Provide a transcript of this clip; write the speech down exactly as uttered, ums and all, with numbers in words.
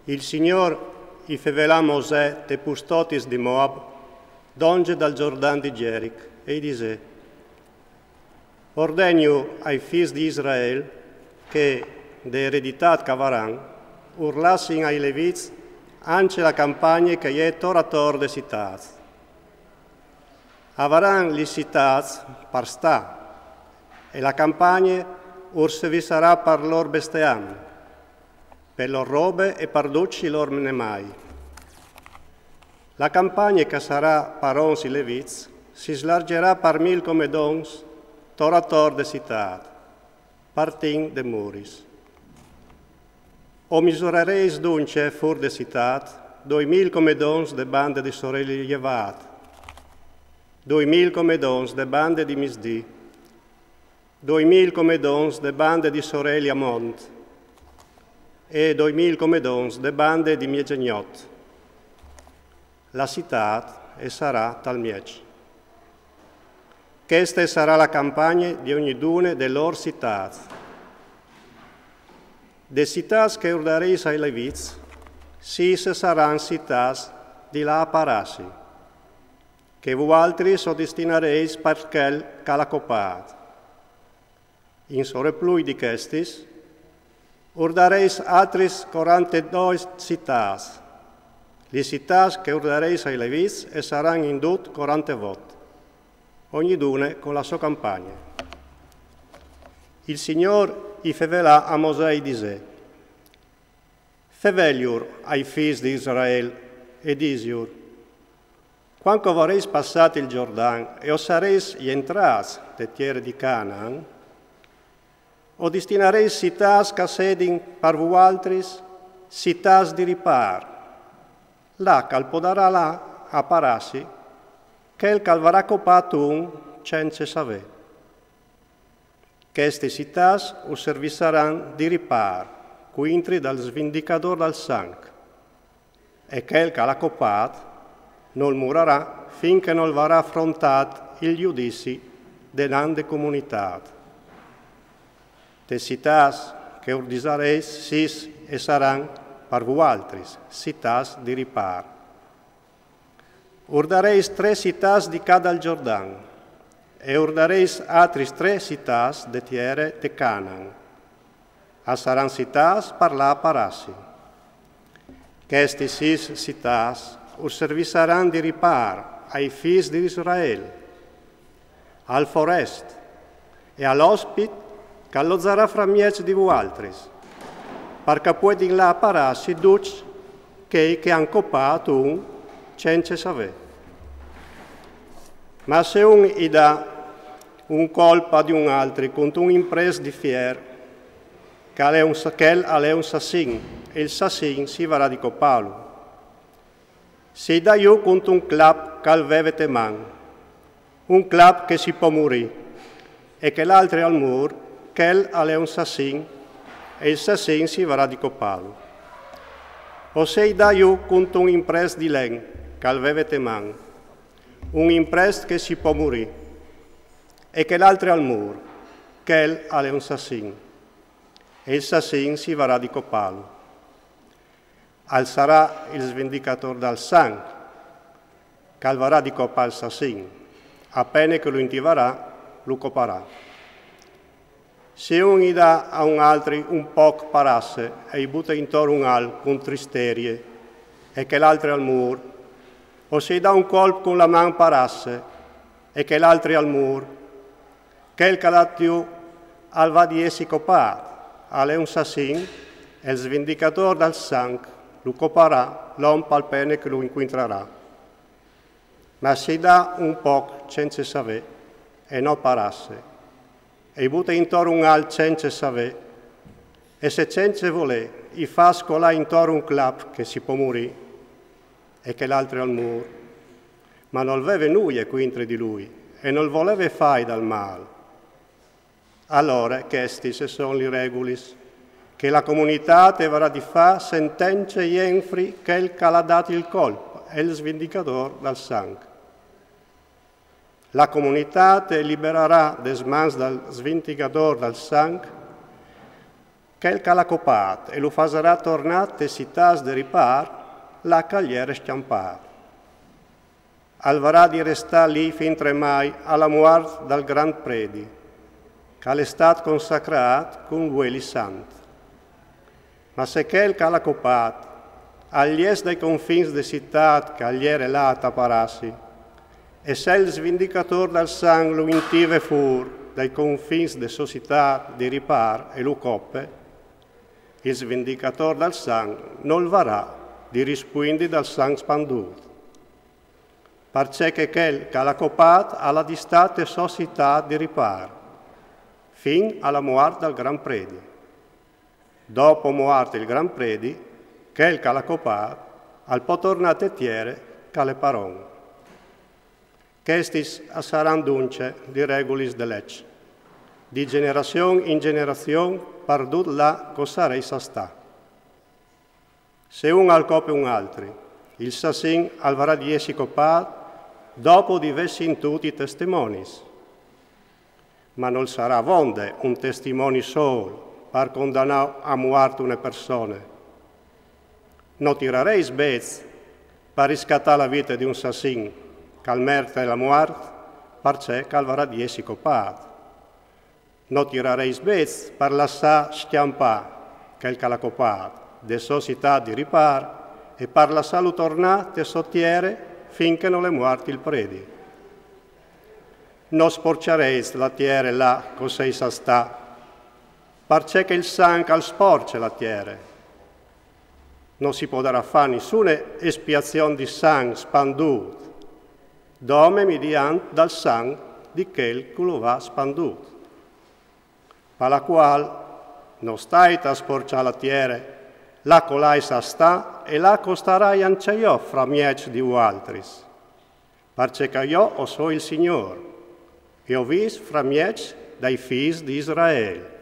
Il Signôr i fevelà a Mosè te pustotis di Moab, dongje dal Jordan di Jeric, e i disè: Ordegno ai fis di Israel che, de ereditât ch'a varan, ur lassin ai Levits ancje la campagne che e je tor ator des citâts. A varan lis citâts par stâ, e la campagne ur servisarà par lôr bestiam, pe lôr robe e par ducj i lôr nemâi. La campagne ch'a sarà par onts i Levits si slargjerà par mil comedons tor ator de citât, par timp de muris. O misurareis duncje fûr de citât doi mil comedons de bande di soreli jevât, doi mil comedons de bande di misdì, doi mil comedons de bande di soreli a mont, e doi mil comedons de bande di miezegnot. La citât e sarà tal mieç. Cheste e sarà la campagne di ognidune de lôr citâts. De citâts che ur dareis ai Levits, sîs e saran citâts di lâ a parassi, che vualtris o destinareis par chel ch'al à copât. In soreplui di chestis, ur dareis altris corantedois citâts. Lis citâts che ur dareis ai Levits e saran in dut corantevot, ognidune cu la sô campagne. Il Signôr i fevelà a Mosè e i disè: Feveliur ai fîs di Israel e disiur: Cuant ch'o vareis passât il Jordan e o sareis jentrâts te tiere di Canaan, o destinareis citâts ch'a sedin par vualtris citâts di ripâr, là ch'al podarà lâ a parassi chel ch'al varà copât un cence savê. Chestis citâts us servisaran di ripâr cuintri dal svindicadôr dal sanc, e chel ch'al à copât nol murarà fin che nol varà afrontât il judizi denant de comunitât. Tes citâts che ur dareis sîs e saran par vualtris citâts di ripâr. Ur dareis trê citâts di ca dal Jordan, e ur dareis altris trê citâts de tiere de Canaan. A saran citâts par lâ a parassi. Chestis sîs citâts us servisaran di ripâr ai fîs di Israel, al forest e al ospit ch'al lozarà framieç di vualtris, par ch'a puedin lâ a parassi ducj chei che a àn copât un cence savê. Ma se un i dà un colp a di un altri cuntun imprest di fier, chel al è un sa-, chel al è un sassin, e il sassin si varà di copâlu. Se i dà jù cuntun clap ch'al veve te man, un clap che si pò murî, e chel altri al mûr, chel al è un sassin, e il sassin si varà di copâlu. O se i dà jù cuntun imprest di len ch'al veve te man, un imprest che si pò murî, e chel altri al mûr, chel al è un sassin, e il sassin si varà di copâlu. Al sarà il svindicadôr dal sanc ch'al varà di copâ il sassin, a pene che lu intivarà, lu coparà. Se un i dà a un altri un pôc parasse e i bute intor un al cun tristerie, e chel altri al mûr, o se i dà un colp cun la man parasse e chel altri al mûr, chel ch'al à dât jù al va di jessi copât, al è un sassin, e il svindicadôr dal sanc lu coparà l'om pal pene che lu incuintrarà. Ma se i dà un pôc cence savê, e no parasse, e i bute intor un al cence savê, e se cence volê i fâs colâ intor un clap che si pò murî, e chel altri al mûr, ma nol veve nuie cuintri di lui, e nol voleve fâi dal mâl. Alore chestis a son lis regulis che la comunitât e varà di fâ sentence jenfri chel ch'al à dât il colp, e il svindicadôr dal sanc. La comunitât e liberarà des mans dal svindicadôr dal sanc Chel ch'al à copât e lu fasarà tornâ tes citâts de ripâr, là ch'al jere scjampât. Al varà di restâ li fin tremai a la muart dal grant predi, ch'al è stât consacrât cun vueli sant. Ma se chel ch'al à copât al jès dai confins de citât ch'al jere là a taparâsi, e se il svindicatôr dal sanc lu intive fûr dai confins de sô citât di ripâr e lu cope, il svindicatôr dal sanc nol varà di rispuindi dal sanc spandût. Parcè che chel ch'al à copât al à di stâ te sô citât di ripâr, fin a la muart dal grant predi. Dopo muart il grant predi, chel ch'al à copât al pò tornâ te tiere ch'al è paron. Chestis a saran duncje di regulis de leç, di gjenerazion in gjenerazion, par dut là ch'o sarês a stâ. Se un al cope un altri, il sassin al varà di jessi copât dopo di vê sintût i testimonis. Ma nol sarà vonde un testimoni sôl par condanâ a muart une persone. No tirarês bêçs par riscatâ la vite di un sassin ch'al merte la muart, parcè ch'al varà di jessi copât. No tirarês bêçs par lassâ scjampâ chel ch'al à copât de sô citât di ripâr e par lassâlu tornâ te sô tiere fin che nol è muart il predi. No sporcjarês la tiere là ch'o sês a stâ, parcè che il sanc al sporcje la tiere. No si podarà fâ nissune espiazion di sanc spandût, dome midiant dal sanc di chel ch'al à spandût. Par la cuâl, no stait a sporcjâ la tiere, là ch'o lais a stâ e là ch'o starai ancje jo framieç di vualtris. Parcè che jo o soi il Signôr, e o vîf framieç dai fîs di Israel.